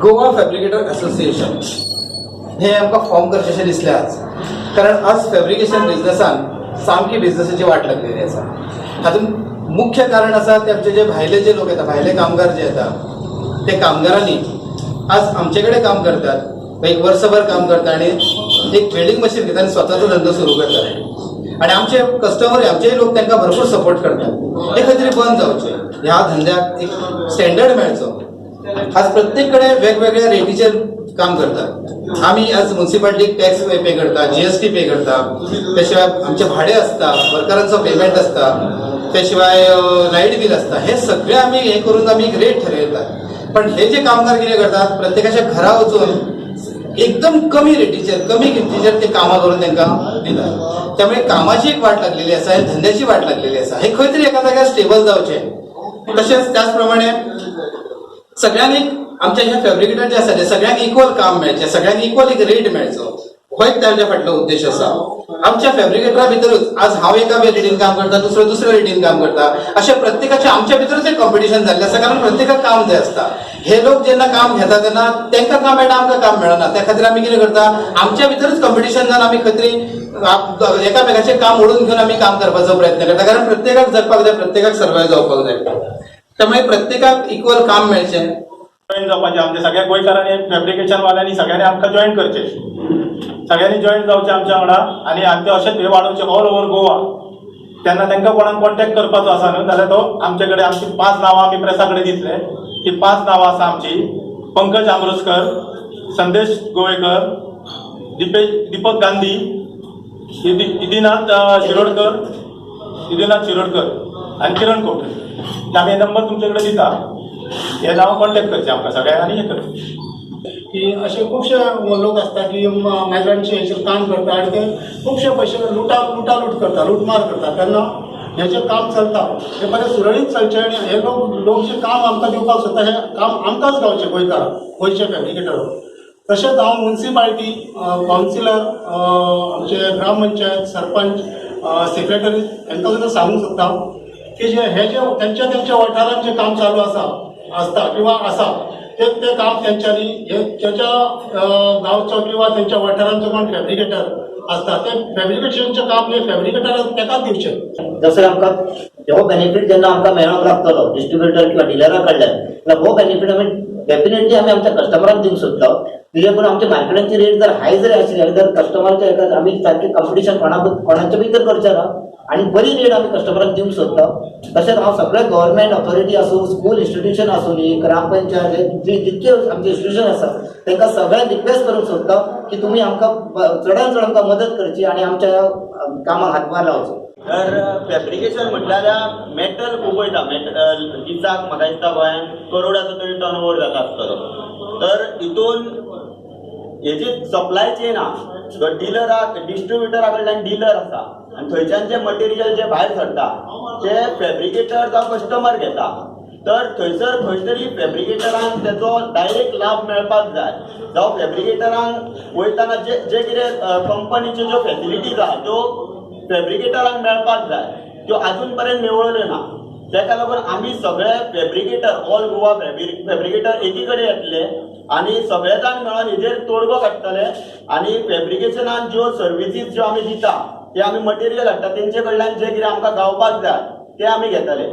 Goa fabricator association हे आमकां form करचें अशें दिसलें आज, कारण आज फॅब्रिकेशन बिझनसान सामकी बिझनसाची वाट लागलेली आसा. हातूंत मुख्य कारण आसा ते आमचे जे भायले जे लोक येता, भायले कामगार जे येता, ते कामगारांनी आज आमचे कडेन काम करतात, एक वर्सभर काम करता आनी एक वेल्डिंग मशीन घेता आनी स्वताचो धंदो सुरू करतात आनी आमचे कस्टमर, आमचेय लोक तांकां भरपूर सपोर्ट करतात. हे खंय तरी बंद जावचें, ह्या धंद्याक एक स्टँडर्ड मेळचो. आज प्रत्येक कडेन वेगवेगळ्या रेटीचेर काम करतात. आमी आज मुन्सिपालिटीक टॅक्स पे करता, जीएसटी पे करता, त्या शिवाय आमचे भाडे आसता, वर्करांचो पेमेंट आसता, त्या शिवाय लायट बील आसता. हे सगळे आमी हे करून आमी एक रेट ठरयतात. पण हे जे कामगार कितें करतात, प्रत्येकाच्या घरा वचून एकदम कमी रेटीचेर, कमी किमतीचेर ते कामां करून तांकां दितात. त्यामुळे कामाची एक वाट लागलेली आसा, हे धंद्याची वाट लागलेली आसा. हे खंय तरी एका जाग्यार स्टेबल जावचें. तशेंच त्याच प्रमाणे सगळ्यांनी आमच्या ह्या फॅब्रिकेटर जे आसा ते सगळ्यांक इक्वल काम मेळचें, सगळ्यांक इक्वल एक रेट मेळचो, हो एक ताच्या फाटलो उद्देश आसा. आमच्या फॅब्रिकेटरा भितरूच आज हांव एका रेटीन काम करता, दुसरो दुसऱ्या रेटीन काम करता, अशें प्रत्येकाचे आमच्या भितरूच एक कॉम्पिटिशन जाल्लें आसा, कारण प्रत्येकाक काम जाय आसता. हे लोक जेन्ना काम घेता तेन्ना तांकां काम मेळटा, आमकां काम मेळना. त्या खातीर आमी कितें करता, आमच्या भितरूच कॉम्पिटिशन जावन आमी खंय तरी एकामेकाचें काम ओडून घेवन आमी काम करपाचो प्रयत्न करता, कारण प्रत्येकाक जगपाक जाय, प्रत्येकाक सर्वायव जावपाक जाय. त्यामुळे प्रत्येकाक इक्वल काम मेळचें. जॉईन जावपाचें आमच्या सगळ्या गोंयकारांनी, फॅब्रिकेशन वाल्यांनी सगळ्यांनी आमकां जॉईन करचें, सगळ्यांनी जॉईन जावचें आमच्या वांगडा आनी आमचें अशेंच हें वाडोवचें ऑल ओवर गोवा. तेन्ना तांकां कोणाक कॉन्टेक्ट करपाचो आसा न्हू जाल्यार तो आमचे कडेन, आमची पांच नांवां आमी प्रेसा कडेन दितले. ती पांच नांवां आसा आमची: पंकज आमरोजकर, संदेश गोवेकर, दिपेश दीपक गांधी, इदिनाथ शिरोडकर, इदिनाथ शिरोडकर आनी किरण कोवटे. आमी हे नंबर तुमचे कडेन दिता. हे नांव कॉन्टेक्ट करचे आमकां सगळ्यांक आनी हें करचें. की असे खुबशे लोक असतात की मायग्रंटचे हेचेर काम करता आणि ते खुबशे पयशे लुटालूट करता, लुटमार करता. तेन्ना हें जें काम चलता हें बरें सुरळीत चलचें आनी हे लोक लोक जें काम आमकां दिवपाक सोदता हें काम आमकांच गावचें, गोंयकारांक, गोंयचे फॅब्रिकेटर. तशेंच हांव मुन्सिपालिटी कावन्सिलर, आमचे ग्रामपंचायत, सरपंच, सेक्रेटरी हांकां सुद्दां सांगूंक सोदता की जे हे जे तेंच्या तेंच्या वाठारांत जें काम चालू आसा आसता किंवा आसा ते ते काम तेंच्यांनी हे तेच्या गांवचो किंवा तेंच्या वाठारांचो कोण फॅब्रिकेटर आसता ते फॅब्रिकेशनचें काम हे फॅब्रिकेटराक तेकाच दिवचें. जसो आमकां हो बेनिफीट जेन्ना आमकां मेळोंक लागतलो डिस्ट्रिब्युटर किंवा डिलरा कडल्यान, जाल्यार हो बेनिफीट आमी डेफिनेटली आमी आमच्या कस्टमरांक दिवंक सोदता. कित्याक करून आमच्या मार्केटांची रेट जर हाय जरी आसली जाल्यार जर कस्टमराच्या हेका आमी सारकें कॉम्पिटिशन कोणाचे भितर करचे ना आनी बरी रेट आमी कस्टमरांक दिवंक सोदता. तशेंच हांव सगळे गव्हर्मेंट ऑथॉरिटी आसूं, स्कूल इन्स्टिट्यूशन आसूं न्ही, ग्रामपंचायत, जितके आमचे इन्स्टिट्यूशन आसा तांकां सगळ्यांक रिक्वेस्ट करूंक सोदता की तुमी आमकां चडान चड आमकां मदत करची आनी आमच्या कामाक हातभार लावचो. तर फॅब्रिकेशन म्हटल्यार मेटल खूब वयता. मेटल दिसाक म्हाका दिसता गोंयांत करोडाचो तरी टर्न ओवर जाता आसतलो. तर हितून हेजी सप्लाय चेन आहा, डिलराक, डिस्ट्रिब्युटरा कडल्यान डिलर आसा आनी थंयच्यान जे मटेरियल जे भायर सरता ते फॅब्रिकेटर जावं कस्टमर घेता. तर थंयसर खंय तरी फॅब्रिकेटरांक तेचो डायरेक्ट लाभ मेळपाक जाय, जावं फॅब्रिकेटरांक वयताना जे जे कितें कंपनीच्यो ज्यो फॅसिलिटीज आहा त्यो फॅब्रिकेटरांक मेळपाक जाय, त्यो अजून पर्यंत मेळ्ळ्यो ना. तेका लागून आमी सगळे फॅब्रिकेटर, ऑल गोवा फॅब्रिकेटर एकी कडेन येतले आनी सगळे जाण मेळोन हेजेर तोडगो काडटले आनी फॅब्रिकेशनान ज्यो सर्विसीस ज्यो आमी दिता, ते आमी मटेरियल हाडटा, तेंचे कडल्यान जे कितें आमकां गावपाक जाय ते आमी घेतले.